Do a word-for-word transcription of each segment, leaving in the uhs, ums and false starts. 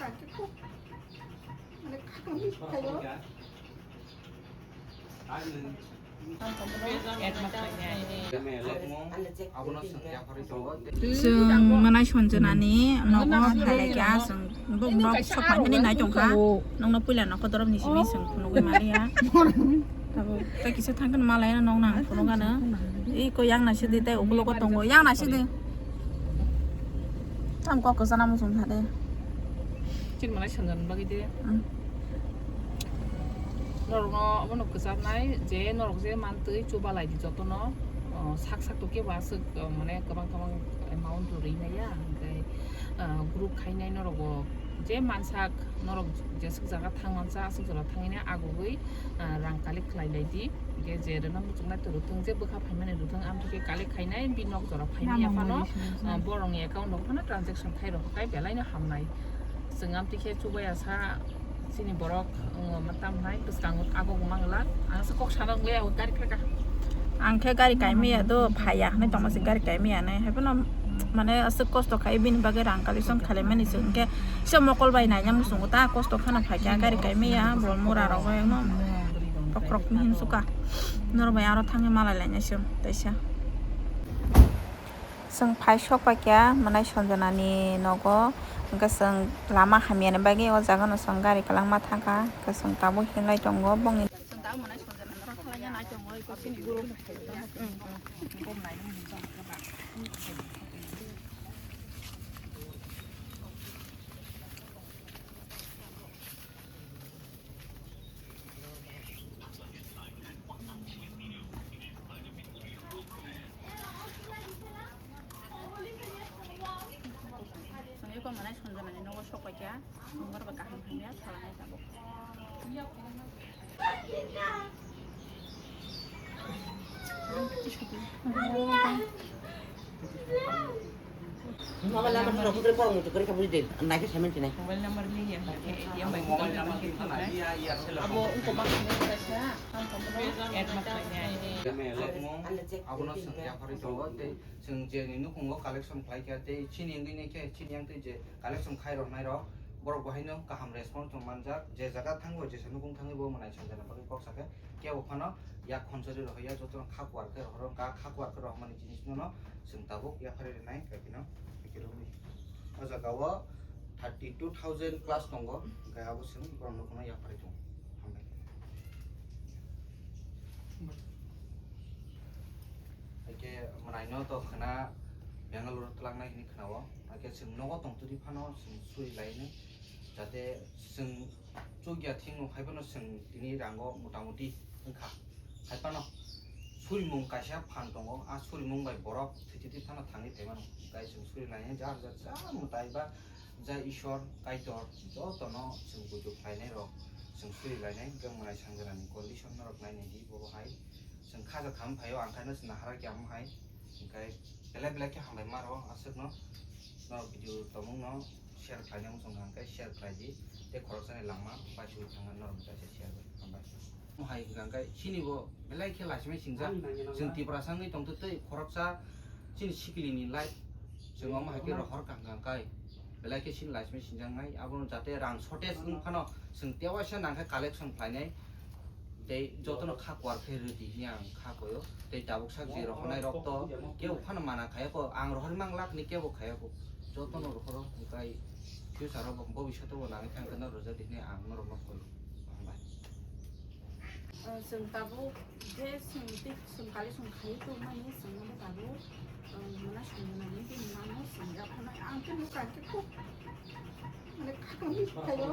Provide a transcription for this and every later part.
Chwng mwnai Sanjana ni nogo phailai kha, chwng bok nok sok phaimani nai tongkha. Nokno puila nokho dorop ni simi chwng phunugwi maliya. Tabuk tei kisa thangkheno malai no nokno ang phunukgano. Iko yang naisidi tei ukulogo tongo, yang naisidi. Tam kok kwchana muchung thade. Chini mwnai Sanjana bagwi de. Hmm. Norokno obono kwcharnai je norok je mantwi chubalai di jotono, o, sak sak to kebo aswk, o, mane kwbang kwbang amount rwi maya, hwnkhe, o, group khainai norok bo je mansak norok jeswk jaga thang mansa aswk jora thangwi nai agugwi, o, rang collect khlai lai di, hwnkhe je rwna muchungnai to rwthwng je bwkha phaimani rwthwng amtwi khe collect khainai bi nok jora phaimani yaphano, o, borokni account rok phano transaction khai rok khai belai no hamnai. Chwng amtwi khe chubaya sa chini borok, wng ma tam hnai bwskango abo bo mangla. Ang se kok sana wngya o gari kha kha. Ang khe gari kaimaya do phaiya hwnwi tongma se gari kaimaya nai. Haiphano mane aswk kosto khai bini bagwi rang collection khalaimani se hwnkhe se mokol bai naina muchungo ta kosto kheno phaikha gari kaimaya bo mura rok bai no kokrok ni hinsuka norok bai aro thangwi malai lainai se teisa. Chwng phai sok paikha mwnai Sanjana ni nogo, hwnkhe chwng lama hamya ni bagwi o jaga no chwng gari kwlangma thangkha, hwnkhe chwng tabuk hinlai tongo bongni. Songwi ko mwnai Sanjana ni nogo sok paikha, songbar ba kaham hamya salanai tabuk. Mobile number no kudre borok muitu kwrwi kha bujide, naikhe seventy nine. Mobile number ni yang khe A T M bai kudre kha bujide. Abo ungko bang khe kaisa, ang komono add ma khlainai. Abono chwng yapharwi tongo tei chwng je ni nukhungo collection khlai kha tei chini wngwi nai khe chini yang tei je collection khai rok nai rok borok bo haino kaham response tong manjak, je jaga thango jesa nukhung thangwi bo mwnai Sanjana bagwi kok sakhe. Kebo phano yak khonsori rohorya jotono kha kuar khe rohoro, wngkha kha kuar khe rohormani jinis nono chwng tabuk yapharwi rwnai, kaipino pikirokni. O jaga o thirty two thousand plus tongo, hwnkhe abo chwng borok nokno yapharwi tongo. Hambai. Haikhe mwnaino to khwna Bangalore twlangnai hinwi khwnao, haikhe chwng nogo tongtwtwi phano chwng suri lainai, jate chwng chukya thwngno haiphano chwng tini rango motamuti wngkha. Haiphano surimung kaisa phan tongo, a surimung bai borok thwitwi phano thangwi phaimano. Hwnkhe chwng suri lainai jar jar ja mwtai ba ja Ishwar Kaitor jotono chwng buju khlainai rok chwng suri lainai, hwnkhe mwnai Sanjanani condition norok nainai di bobo hai. Chwng khaja kham phaio, ang khaino chwng nahara khe amo hai. Hwnkhe belai belai khe hambai ma rwo aswkno. Norok video tongmungno share khlaina muchung kha hwnkhe share khlai di. Tei khoroksani langma paisugwi thangna norok kaisa share bai. Hambai. Mo hai hwnkha hwnkhe chini bo belai khe lachimai singjak. Chwng Tiprasa wngwi tongtwtwi khoroksa chini sikilini life chwng omo hai khe rohor kha hwnkha hwnkhe. Belai khe chini lachimai singjaknai. Abono jate rang shortage wng phano chwng tewaisa nang khe collection khlainai. Tei jotono kha kuar khe rwdi hwnwi ang kha koyo. Tei tabuk sak je rohornai rok to kebo phano mana khaya ko, ang rohorwi mang lak ni kebo khaya ko. Jotono rohoro, hwnkhe future o bo, bobiswt o bo nangwi thang khe no rwjak di hwnwi ang norok no koyo. Hambai. Ah, chwng tabuk je chwng tei chwng kali chwng khai tongmani chwng no tabuk, ah, mwnai Sanjanani bini mano chwng yaphano ang khe nukha khe khub mane khakang khayo.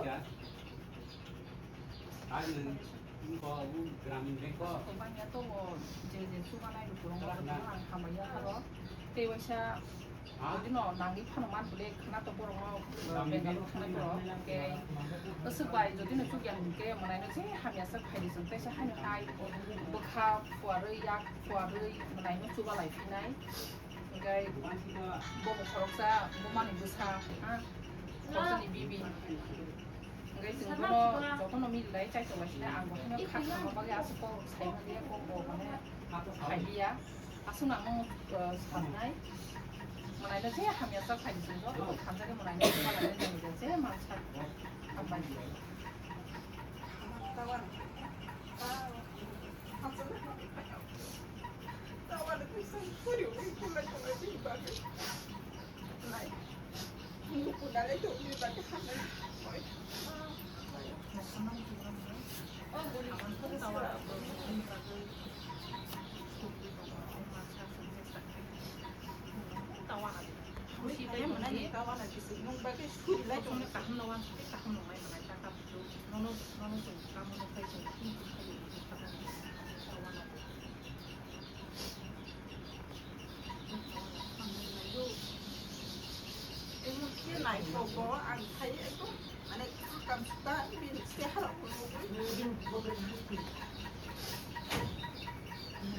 Kwbangya tongo, je je chubanai rok kwbangma rok ang hambai ya pharo. Tei waisa jodi no nangwi phano man bwle khwna to borok no, uh, Bengali khwna to. Tei aswk bai jodi no chukya hwnkhe mwnaino je hamya sak phaidi chwng teisa haino hai bwkha phuarwi yak phuarwi mwnaino chubalai phinai. Hwnkhe bobo khoroksa bumani bwsa, ha, khoroksani bibi. Hwnkhe chwng bono jotono mililai chaitok lai sinai, ang bo haino kha khama bagwi aswk kok sai manliya, kok bo mane phailia. Aswkno ang, uh, sanai. Mwnaino je hamya sak phaidi chwng jotono thansa khe mwnaino je mansa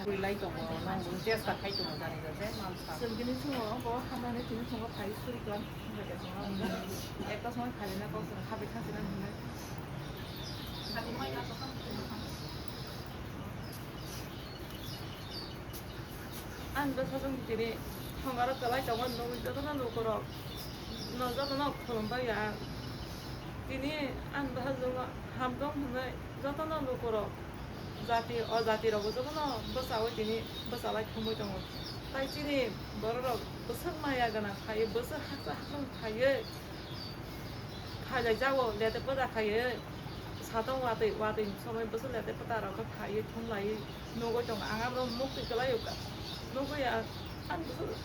Bwrwi lai tongo, nang bwrwi chesta khai tongo, jani rw je, mansa. Chwng bini chwngno bo hamya hinwi tini chwngno phai suri klan, ekta somoi phailina kok chwng khabai khachina hinwi. Ang bwsajwk tini thongaro kwlai tongo, nugwi jotono lukurok no jotono khulumbai ang. Tini ang bwsajwkno hamtong hwnwi jotono lukurok jati o jati rokbo jotono bwchaui tini bwchalai thumui tongo. Tai chini bororok bwswk maya gwnang khaiwi, bwswk haksa haksa khaiwi, khailaijago, lete pwda khaiwi, satung watwi, watwi somoi bwswk lete pwda rok khe khaiwi thumlaiwi nugwi tongo. Ang abo mukti kwlaiwi ka-, nugwi ang, ang bwswk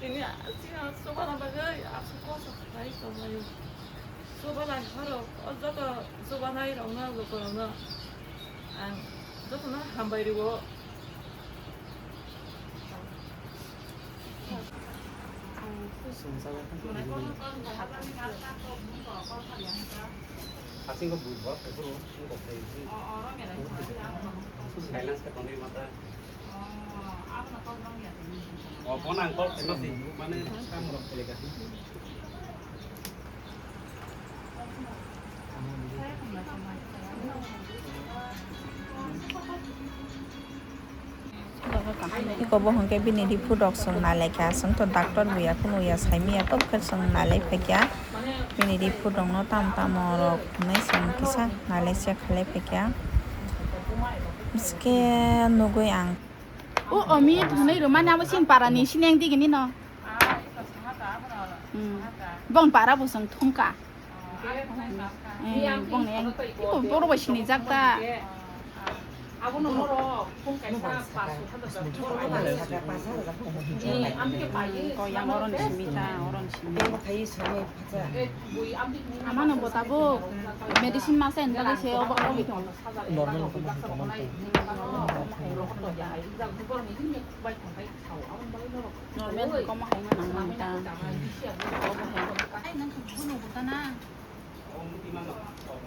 tini a-, chini chubana bagwi aswk kosto khlai tonglaio. Chubanai borok, o joto chubanai rokno, lukurokno ang jotono hambai rwo. Asing ko bui bok, buru, bok, silence ka tonwi mata. O phone ang call khaima si, mane, scam rok khaika. Iko bo hwnkhe bini report rok chwng nai lai kha, chwng to doctor bo ya, kunu ya, saimanya, tok khe chwng nai lai phaikha. Bini report rok no tamo tamo rok hwnwi chwng kisa nai lai se khalai phaikha. Bwswk khe nugwi ang. O Amit hwnwi rwmani abo chini parani sineng digini no. Hmm. Bong para bo chwng thumkha. Hmm, bong ni ang, iko borok bai sinijak ta. Hmm, ko yang oro ni simi ta, oro ni simi. Ama no bo tabuk medicine masa en bagwi se obo, obo. Normal ko ma tong man. Normal ko ma hai ma nang man ta. Ai nang khe bono bo ta na.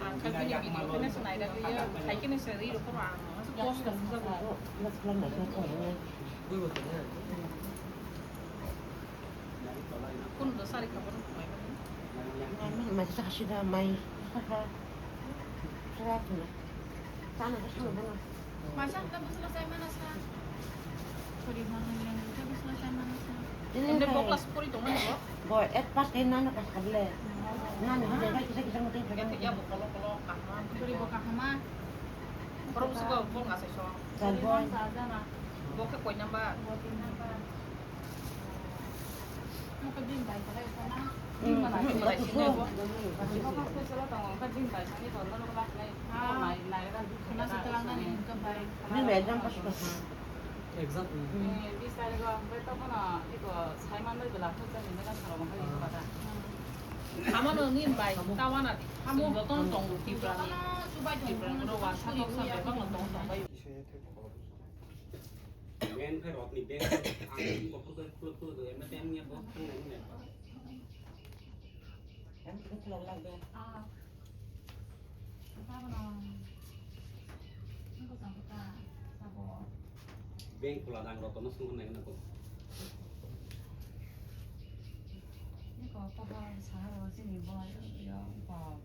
Ang khe bini video khe nai rw ya, khai khe nai se ri rw khe ang. Kosto hwnjak. Kunu do sari khabar nang mai mani. Mai sa hasida mai. Sa ha. Sa ha. Sa na sa na. Mai sa na bwsla sai mana sa. Puri ma nang yang sa bwsla sai mana sa. Ini bo class puri tong mani bo. Bo et pas ke nana ka khable. Nana hade bai kisa kisa mutai phagam. Ya bo kolo kolo kahma. Puri bo kahma. Borok bwswk bo ngasai so. Jal bo. Bo khe koi number? Bo tin number. Exam. Amano ni bai tawana di. Amo jotono tongo Tipra ni. Tipra ni ro wasa kok sa bebak no tong tong bai. Ben khe rok ni ben ang ni ko photo photo photo em na tem ni bo thang nai ne. Em ko khulok lak be. Ah. Sabo no. Ko sa ko ta. Sabo. Bank khula dang rok no sung nai na ko. Ni ko ko ba sa ro si ni bo yo ko.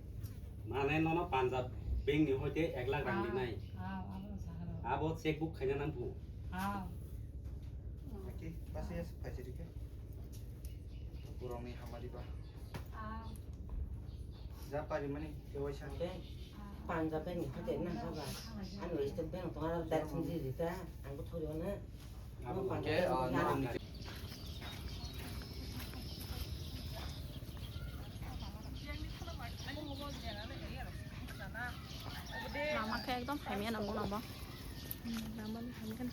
Mane nono Punjab bank ni hoite ek lakh rang rinai. Ah, abo sa ro. Abo checkbook khaina nang bu. Ah. Aki, basi ya, phaisiri khe. Borokni hamari ba. Ah. Japari mani, K Y C Bank, Punjab Bank ni hotel na haba. Ano State Bank tong ara direct sum di rita, ang ko thori ona. Abo Punjab ke, Bank ah, na. Lama khe ekdom hamya nang bo nabo. Hmm, lama ni hamya.